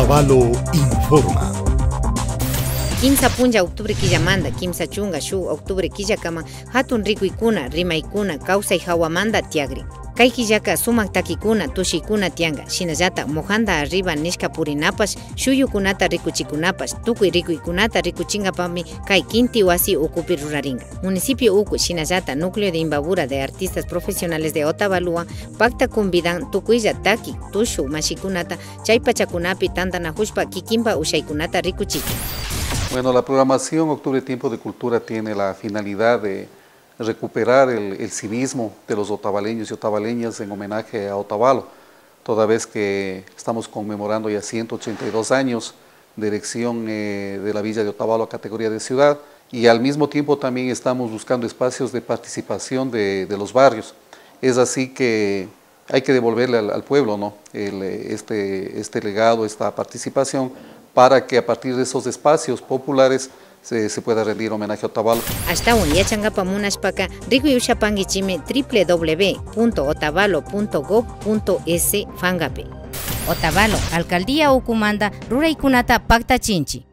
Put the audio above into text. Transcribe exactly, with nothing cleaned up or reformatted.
Otavalo informa. Kimsa punlla octubre killamanta kimsa chunka shuk octubre killakaman hatun rikuykuna, rimaykuna kawsay hawamanta tiyakrin. Kay killaka sumak takikuna, tushuykuna tiyanka, shinallata Mojanda Arriba nishka purinapash, shuyukunata rikuchikunapash, tukuy rikuykunata rikuchinkapakmi kay kinti wasi ukupi rurarinka. Municipio uku, shinallata Núcleo de Imbabura de Artistas Profesionales de Otavalowan pakta convidan tukuylla taki, tushuk mashikunata chay pachakunapi tantanakushpa kikinpa ushaykunata rikuchichun. Bueno, la programación Octubre Tiempo de Cultura tiene la finalidad de recuperar el, el civismo de los otavaleños y otavaleñas en homenaje a Otavalo, toda vez que estamos conmemorando ya ciento ochenta y dos años de erección, eh, de la villa de Otavalo a categoría de ciudad, y al mismo tiempo también estamos buscando espacios de participación de, de los barrios. Es así que hay que devolverle al, al pueblo, ¿no? El, eh, este, este legado, esta participación, para que a partir de esos espacios populares se, se pueda rendir homenaje a Otavalo. Ashtawan yachankapak munashpaka rikuy ushapankichimi w w w punto otavalo punto gov punto es fankapi. Otavalo alcaldía ukumanta ruraykunata paktachinchi.